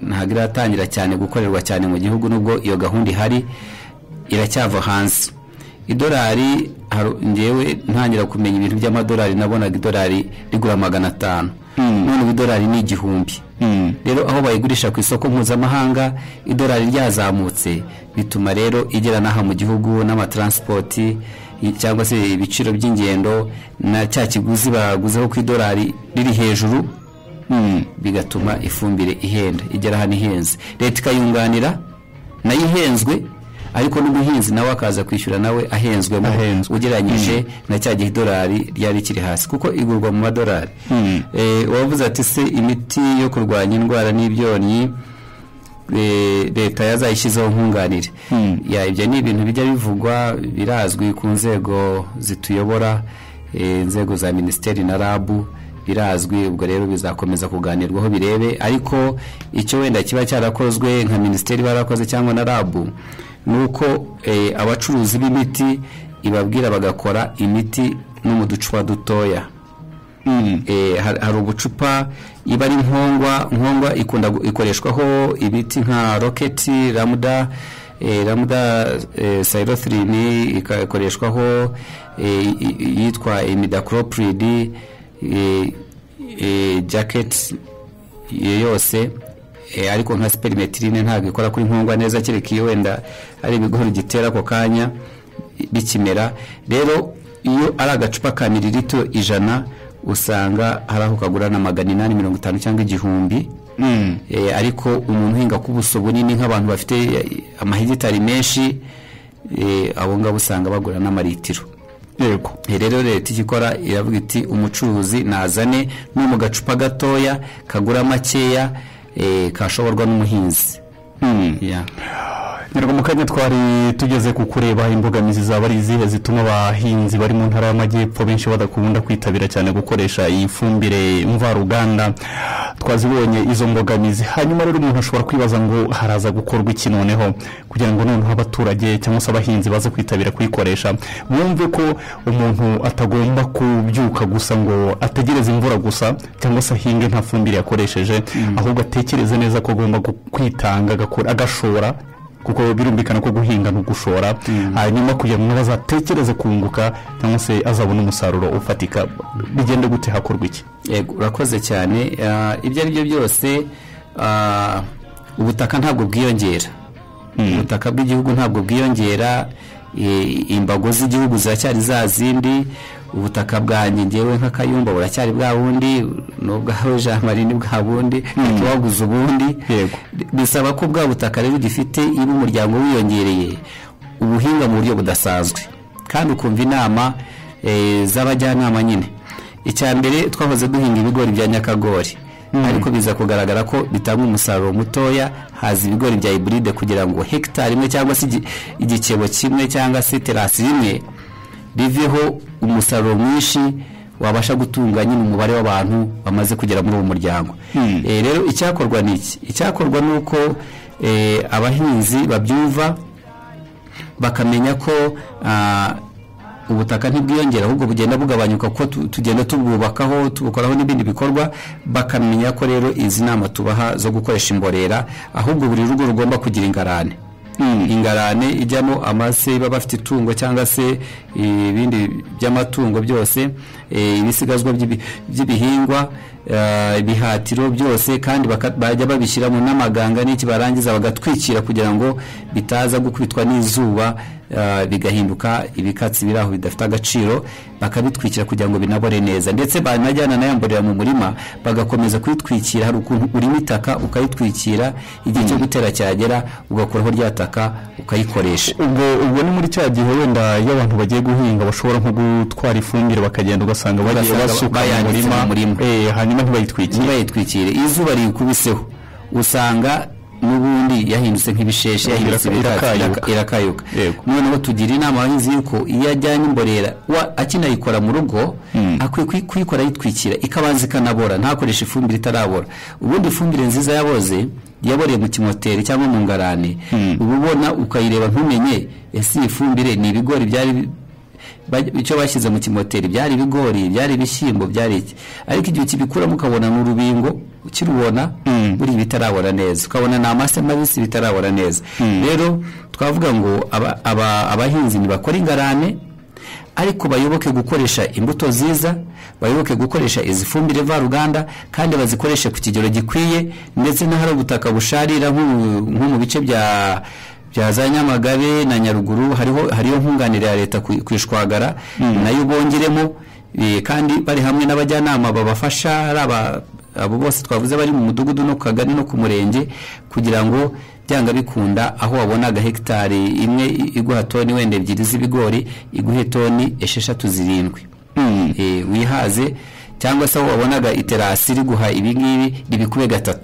S2: ntabwo iratangira cyane gukorerwa cyane mu gihugu, nubwo iyo gahunda ihari iracyava hanze. Idolari, ngewe ntangira kumenya ibintu by'amadolari nabonaga idolari rigura 500, none ubu idolari ni 1000. Rero aho bayigurisha ku isoko mpuzamahanga idolari ryazamutse, bituma rero igera n'aha mu gihugu, n'amatransport cyangwa se ibiciro by'ingendo na cya kiguzi baguzeho ku idolari riri hejuru, bigatuma ifumbire ihenda, igera hano ihenze. Leta ikayunganira nayo ihenzwe, ariko n'umuhinzi nawe akaza kwishyura nawe ahenzwemo ugereranyije na cya gihe idolari ryari kiri hasi, kuko igurwa mu madolari. Wavuze ati se imiti yo kurwanya indwara n'ibyonnyi leta yazayishyizeho nkunganire. Ibyo ni ibintu bijya bivugwa, birazwi ku nzego zituyobora, inzego za minisiteri na RAB, birazwi. Ubwo rero bizakomeza kuganirwaho birebe, ariko icyo wenda kiba cyarakozwe nka minisiteri barakoze cyangwa na RAB, nuko abacuruzi b'imiti ibabwira bagakora imiti no mu ducupa dutoya. Hari ubucupa iba ari nkongwa ikunda ikoreshwaho ibiti nka Rocket, Lambda, Lambda Cyhalothrin, ikakoreshwaho yitwa imidacloprid, Jacket yose, ariko nka spermetrine ntabwo ikora kuri nkongwa neza, kereka iyo wenda ari ibigori gitera ako kanya bikimera. Rero iyo ari agacupa ka mililitiro 100 usanga hari aho kagura na 850 cyangwa 1000. Ariko umuntu uhinga ku buso bunini nk'abantu bafite amahegitari menshi, abo ngabo usanga bagura n'amaritiro.
S1: Yego,
S2: rero leta ikikora iravuga iti umucuruzi nazane no mu gacupa gatoya kagura makeya, kashoborwa n'umuhinzi.
S1: Nyirwa mu kanya twari tugeze ku kureba imbogamizi zaba ari izihe zituma abahinzi bari mu ntara y'amajyepfo benshi badakunda kwitabira cyane gukoresha iyi fumbire mvaruganda. Twazibonye izo mbogamizi. Hanyuma rero umuntu ashobora kwibaza ngo haraza gukorwa iki noneho kugira ngo noneho abaturage cyangwa se abahinzi baze kwitabira kuyikoresha, bumve ko umuntu atagomba kubyuka gusa ngo ategereze imvura gusa cyangwa se ahinge nta fumbire yakoresheje, ahubwo atekereze neza ko agomba kwitanga agashora, kuko birumvikana ko guhinga no gushora, hanyuma kugira ngo bazatekereze kunguka cyangwa se azabona umusaruro ufatika. Bigende gute, hakorwa iki?
S2: Yego, urakoze cyane. Ibyo ari byo byose, ubutaka ntabwo bwiyongera, ubutaka bw'igihugu ntabwo bwiyongera, imbago z'igihugu ziracyari za zindi, ubutaka bwanjye ngewe nka Kayumba buracyari bwa bundi, n'ubwawe Jean Marie ni bwa bundi, waguze ubundi. Bisaba ko bwa butaka rero gifite iba umuryango wiyongereye ubuhinga mu buryo budasanzwe, Kandi ukumva inama z'abajyanama nyine. Icya mbere, twahoze duhinga ibigori bya nyakagori, ariko biza kugaragara ko bitanga umusaruro mutoya. Haza ibigori bya hybride kugira ngo hegitari imwe cyangwa se igikebo kimwe cyangwa se terasi imwe riveho umusaruro mwinshi wabasha gutunga nyine umubare w'abantu bamaze kugera muri uwo muryango. Rero icyakorwa ni iki? Icyakorwa ni uko abahinzi babyumva, bakamenya ko ubutaka ntibwiyongera, ahubwo bugenda bugabanyuka kuko tugenda tubwubakaho, tubukoraho n'ibindi bikorwa. Bakamenya ko rero izi nama tubaha zo gukoresha imborera, ahubwo buri rugo rugomba kugira ingarane, ingarane ijyamo amase, baba bafite itungo cyangwa se ibindi by'amatungo byose, ibisigazwa by'ibihingwa, ibihatiro byose, kandi bajya babishyiramo n'amaganga n'iki, barangiza bagatwikira kugira ngo bitaza gukubitwa n'izuba, bigahinduka ibikatsi biri aho bidafite agaciro. Bakabitwikira kugira ngo binabore neza, ndetse banajyana na ya mborera mu murima bagakomeza kuyitwikira. Hari ukuntu urima itaka ukayitwikira, igihe cyo gutera cyagera ugakuraho rya taka ukayikoresha.
S1: Ubwo ni muri cya gihe wenda iyo abantu bagiye guhinga bashobora nko gutwara ifumbire, bakagenda ugasanga bagiye basuka mu murima, hanyuma ntibayitwikire. Izuba riyikubiseho usanga n'ubundi yahindutse nk'ibisheshe, yahindutse irakayuka. Noneho tugira inama abahinzi yuko iyo ajyanye imborera akinayikora mu rugo, akwiye kuyikora yitwikira, ikabanza ikanabora, ntakoreshe ifumbire itarabora. Ubundi ifumbire nziza yaboze, yaboreye mu kimoteri cyangwa mu ngarani, uba ubona ukayireba ntumenye ese iyi fumbire ni ibigori byari icyo bashyize mu kimoteri, byari ibigori, byari ibishyimbo, byari iki? Ariko igihe ukibikuramo ukabona ni urubingo, ukirubona buri bitarabora neza, ukabona ni amase mabisi, bitarabora neza. Rero twavuga ngo abahinzi ntibakora ingarane, ariko bayoboke gukoresha imbuto nziza, bayoboke gukoresha izi fumbire mvaruganda, kandi bazikoreshe ku kigero gikwiye. Ndetse n'ahari ubutaka busharira nko mu bice bya za Nyamagabe na Nyaruguru, hariyo nkunganire ya leta ku ishwagara, nayo bongeremo, kandi bari hamwe n'abajyanama babafasha, ari abo bose twavuze bari mu mudugudu no ku kagari no ku murenge, kugira ngo byanga bikunda aho wabonaga hegitari imwe iguha toni wenda 2 z'ibigori, iguhe toni 6 7, wihaze, cyangwa se aho wabonaga iterasi riguha ibingibi ribikube 3.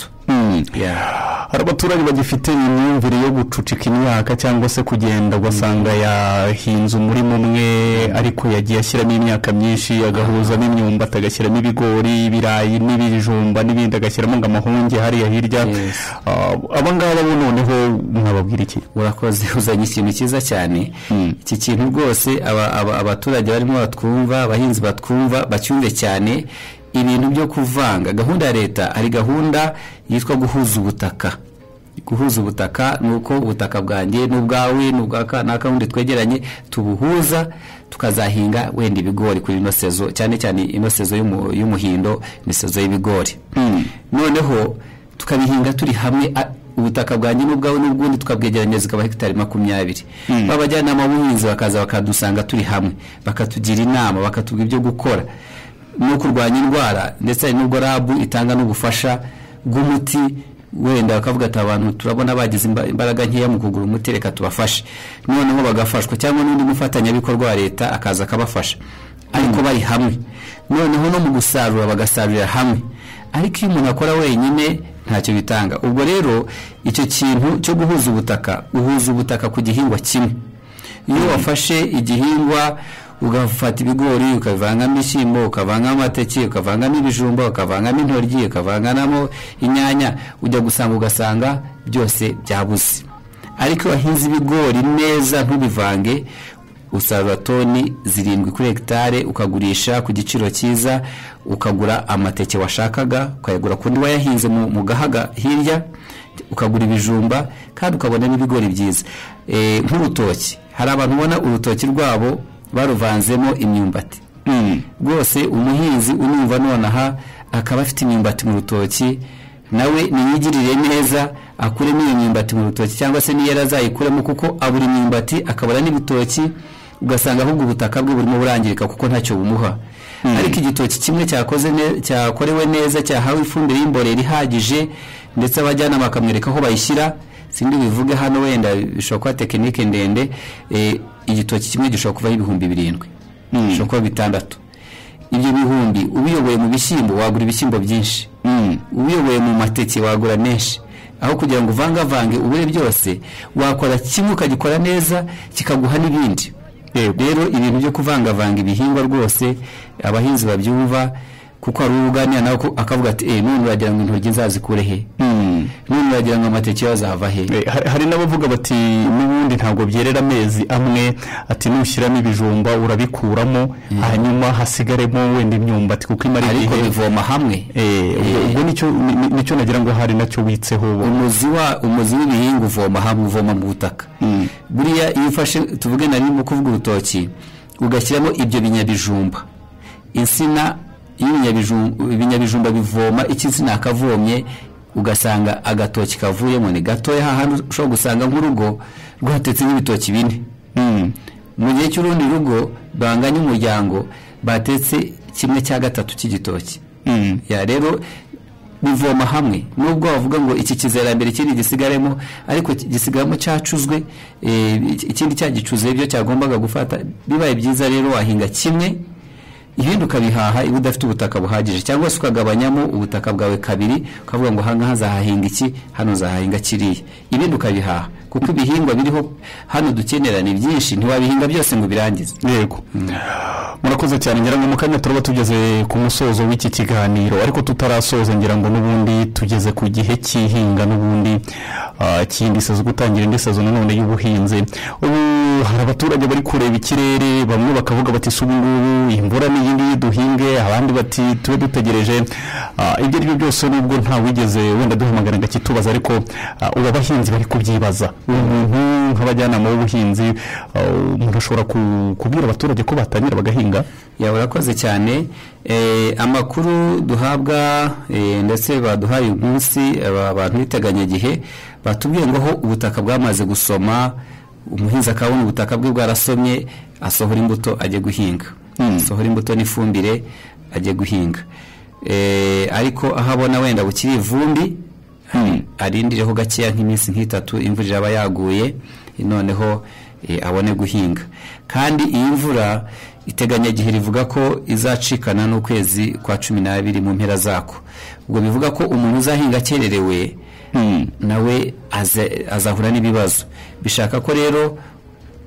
S1: Hari abaturage bagifite imyumvire yo gucucika imyaka cyangwa se kugenda ugasanga yahinze umurima umwe ariko yagiye ashyiramo imyaka myinshi, agahuza n'imyumbati, agashyiramo ibigori, ibirayi n'ibijumba n'ibindi, agashyiramo ngo amahunge hariya hirya. Aba ngaba bo noneho mwababwira iki?
S2: Urakoze, uzanye ikintu cyiza cyane. Iki kintu rwose abaturage barimo batwumva, abahinzi batwumva, bacyumve cyane. Ibintu byo kuvanga, gahunda ya leta, hari gahunda yitwa guhuza ubutaka. Guhuza ubutaka ni uko ubutaka bwanjye n'ubwawe n'ubwa n'akabundi twegeranye tubuhuza, tukazahinga wenda ibigori kuri ino sezo, cyane cyane ino sezo y'umuhindo, ni sezo y'ibigori. Noneho tukabihinga turi hamwe, ubutaka bwanjye n'ubwawe n'ubwundi tukabwegeranya zikaba hegitari 20. Abajyanama b'ubuhinzi bakaza bakadusanga turi hamwe, bakatugira inama, bakatubwira ibyo gukora no kurwanya indwara, ndetse hari n'ubwo rabu itanga n'ubufasha bw'umuti, wenda bakavuga ati abantu turabona bagize imbaraga nkeya mu kugura umuti, reka tubafashe. Noneho bagafashwa, cyangwa n'undi mufatanyabikorwa wa leta akaza akabafasha, ariko bari hamwe. Noneho no mu gusarura bagasarurira hamwe, ariko iyo umuntu akora wenyine ntacyo bitanga. Ubwo rero icyo kintu cyo guhuza ubutaka, uhuza ubutaka ku gihingwa kimwe. Iyo wafashe igihingwa ugafata ibigori ukavangamo ibishyimbo, ukavangamo amateke, ukavangamo ibijumba, ukavangamo intoryi, ukavangamo inyanya, ujya gusanga ugasanga byose byabuze. Ariko wahinze ibigori neza ntubivange, usarura toni 7 kuri hegitari, ukagurisha ku giciro cyiza, ukagura amateke washakaga ukayagura kundi wayahinze mu gahaga hirya, ukagura ibijumba, kandi ukabona n'ibigori byiza. Nk'urutoki, hari abantu ubona urutoki rwabo baruvanzemo imyumbati. Rwose umuhinzi unumva nonaha akaba afite imyumbati mu rutoki, nawe niyigirire neza akuremo iyo myumbati mu rutoki, cyangwa se niyo azayikuremo, kuko abura imyumbati akabura n'ibitoki, ugasanga ahubwo ubutaka bwe burimo burangirika kuko ntacyo bumuha. Ariko igitoki kimwe cyakorewe neza, cyahawe ifumbire y'imborera ihagije, ndetse abajyanama bakamwereka aho bayishyira, sindi bivuge hano wenda bishobora kuba tekinike ndende, Igitoki kimwe gishobora kuvaho 7,000, gishobora kuba 6,000. Ibyo bihumbi ubiyoboye mu bishyimbo wagura ibishyimbo byinshi, ubiyoboye mu mateke wagura menshi. Aho kugira ngo uvangavange ubure byose, wakora kimwe ukagikora neza kikaguha n'ibindi. Rero ibintu byo kuvangavanga ibihingwa rwose abahinzi babyumva, kuko hari uganira nawe akavuga ati none uragira ngo intoryi nzazikure he, none uragira ngo amateke yazava he.
S1: Hari n'abavuga bati n'ubundi ntabwo byerera amezi amwe, ati nushyiramo ibijumba urabikuramo hanyuma hasigaremo wenda imyumbati kuko imara igihe,
S2: ariko bivoma hamwe.
S1: Ubwo nicyo nagira ngo hari nacyo witseho.
S2: Umuzi w'ibihingwa uvoma hamwe, uvoma mu butaka. Buriya iyo ufashe, tuvuge nari mu kuvuga urutoki, ugashyiramo ibyo binyabijumba, insina, ibinyabijumba bivoma iki insina akavomye, ugasanga agatoki kavuyemo ni gatoya, hahandi ushobora gusanga nk'urugo rwatetse nk'ibitoki 4, mu gihe cy'urundi rugo banganya umuryango batetse 1/3 cy'igitoki. Ya rero bivoma hamwe, nubwo bavuga ngo iki kizerambere ikindi gisigaremo, ariko gisigaramo cyacuzwe, ikindi cyagicuze ibyo cyagombaga gufata. Bibaye byiza rero wahinga kimwe ibindi ukabihaha iba udafite ubutaka buhagije, cyangwa se ukagabanyamo ubutaka bwawe kabiri, ukavuga ngo hano nzahahinga iki, hano nzahahinga kiriya, ibindi ukabihaha, kuko ibihingwa biriho hano dukenera ni byinshi, ntiwabihinga byose ngo birangize.
S1: Yego, murakoze cyane. Ngira ngo mu kanya turaba tugeze ku musozo w'iki kiganiro, ariko tutarasoza ngira ngo n'ubundi tugeze ku gihe cy'ihinga n'ubundi kindi sezo, gutangira indi sezo nanone y'ubuhinzi. Ubu hari abaturage bari kureba ikirere, bamwe bakavuga bati ubu ngubu imvura ni iyi ngiyi duhinge, abandi bati tube dutegereje. Ibyo ari byo byose nubwo nta wigeze wenda duhamagara ngo akitubaza, ariko ubu abahinzi bari kubyibaza. Umuntu nk'abajyanama b'ubuhinzi, umuntu ashobora kubwira abaturage ko batangira bagahinga?
S2: Urakoze cyane. Amakuru duhabwa ndetse baduhaye umunsi abantu b'iteganyagihe batubwiye ngo aho ubutaka bwamaze gusoma, umuhinzi akabona ubutaka bwe bwarasomye, asohora imbuto ajye guhinga, asohora imbuto n'ifumbire ajye guhinga. Ariko aho abona wenda bukiri ivumbi, arindireho gakeya nk'iminsi nk'itatu, imvura iraba yaguye, noneho abone guhinga. Kandi iyi mvura iteganyagihe rivuga ko izacikana n'ukwezi kwa 12 mu mpera zako. Ubwo bivuga ko umuntu uzahinga akererewe nawe azahura n'ibibazo. Bishaka ko rero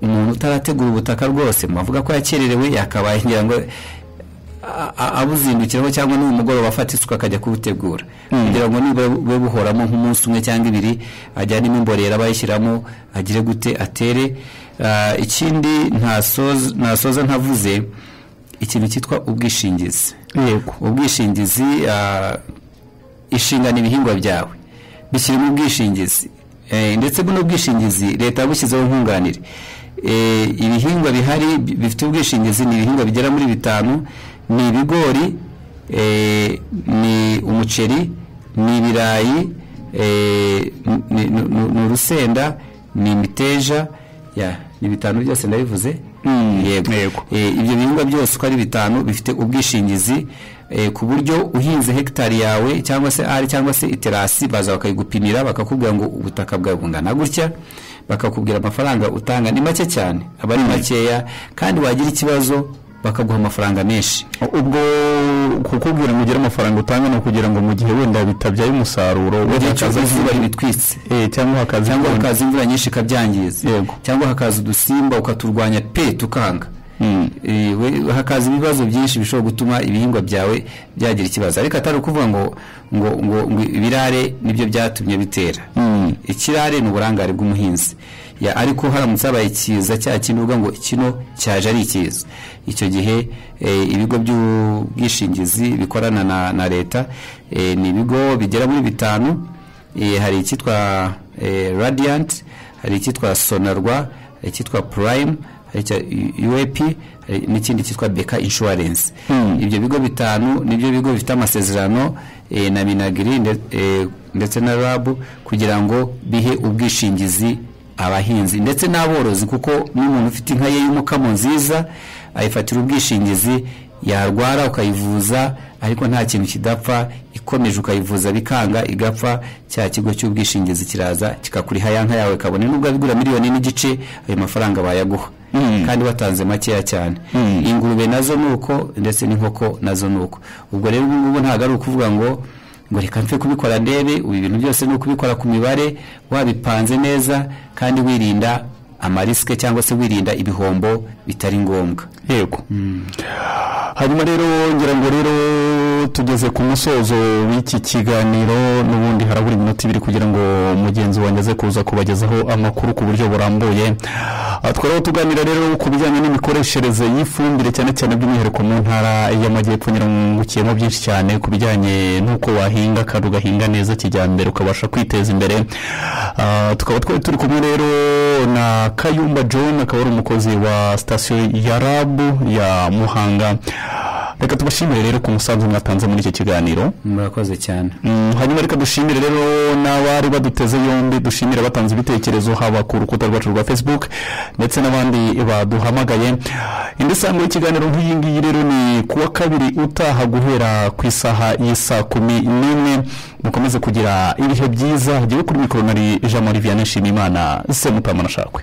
S2: umuntu utarategura ubutaka rwose, muvuga ko yakererewe, yakabaye ngira ngo abuzindukiraho cyangwa n'umugoroba afata isuka akajya kubutegura, kugira ngo niba bube buhoramo nk'umunsi umwe cyangwa ibiri, ajyanemo imborera bayishyiramo, agire gute atere. Ikindi ntasoza ntavuze ikintu cyitwa ubwishingizi.
S1: Yego,
S2: ubwishingizi, ishingana ibihingwa byawe bishyira mu bwishingizi, ndetse buno bwishingizi leta yabushyizeho nkunganire. Ibihingwa bihari bifite ubwishingizi ni ibihingwa bigera muri 5, ni ibigori, ni umuceri, ni ibirayi, ni urusenda, ni imiteja, ni 5 byose ndabivuze. Yego, ibyo bihingwa byose uko ari 5 bifite ubwishingizi, ku buryo uhinze hegitari yawe cyangwa se ari cyangwa se iterasi, baza bakayigupimira bakakubwira ngo ubutaka bwawe bungana gutya, bakakubwira amafaranga utanga ni make cyane, aba ari makeya, kandi wagira ikibazo bakaguha amafaranga menshi.
S1: Ubwo kukubwira ngo ugire amafaranga utanga ni ukugira ngo mu gihe wenda bitabyaye umusaruro,
S2: hakaza izuba ribitwitse,
S1: cyangwa
S2: hakaza imvura nyinshi ikabyangiza, cyangwa hakaza udusimba ukaturwanya pe tukanga, hakaza ibibazo byinshi bishobora gutuma ibihingwa byawe byagira ikibazo. Ariko atari ukuvuga ngo ngo ngo ibirare nibyo byatumye bitera. Ikirare ni uburangare bw'umuhinzi. Ariko haramutse habaye ikiza cya kintu uvuga ngo kino cyaje ari ikiza, icyo gihe ibigo by'ubwishingizi bikorana na leta, ni ibigo bigera muri 5. Hari icyitwa Radiant, hari icyitwa Sonarwa, hari icyitwa Prime, hari icya UAP, n'ikindi cyitwa Beka Insurance. Ibyo bigo 5 nibyo bigo bifite amasezerano na Minagri ndetse na RAB, kugira ngo bihe ubwishingizi abahinzi ndetse n'aborozi, kuko n'umuntu ufite inka ye y'umukamo nziza ayifatira ubwishingizi, yarwara ukayivuza, ariko nta kintu kidapfa, ikomeje ukayivuza bikanga igapfa, cya kigo cy'ubwishingizi kiraza kikakuriha ya nka yawe, kabone nubwo abigura 1.5 miliyoni ayo mafaranga bayaguha. Kandi watanze makeya cyane. Ingurube nazo ni uko, ndetse n'inkoko nazo ni uko. Ubwo rero ubu ngubu ntabwo ari ukuvuga ngo reka mfe kubikora ndebe. Ubu ibintu byose ni ukubikora ku mibare, wabipanze neza kandi wirinda amarisike cyangwa se wirinda ibihombo bitari ngombwa.
S1: Yego. Hanyuma rero ngira ngo rero tugeze ku musozo w'iki kiganiro, n'ubundi harabura iminota 2 kugira ngo mugenzi wanjye aze kuza kubagezaho amakuru ku buryo burambuye. Twari tuganira rero ku bijyanye n'imikoreshereze y'ifumbire, cyane cyane by'umwihariko mu ntara y'Amajyepfo. Nyirangukiyemo byinshi cyane ku bijyanye n'uko wahinga kandi ugahinga neza kijyambere ukabasha kwiteza imbere. Tukaba twari turi kumwe rero na Kayumba John, akaba ari umukozi wa sitasiyo ya RAB ya Muhanga. Reka tubashimire rero ku musanzu mwatanze muri iki kiganiro.
S2: Murakoze cyane.
S1: Hanyuma reka dushimire rero n'abari baduteze yombi, dushimire abatanze ibitekerezo haba ku rukuta rwacu rwa Facebook ndetse n'abandi baduhamagaye. Indi sango y'ikiganiro nk'iyi ngiyi rero ni kuwa kabiri utaha guhera ku isaha y'isa 11. Mukomeze kugira ibihe byiza. Jyewe kuri mikoro nari Jean Marie Vianney Nshimiyimana, Semutamana Shakwe.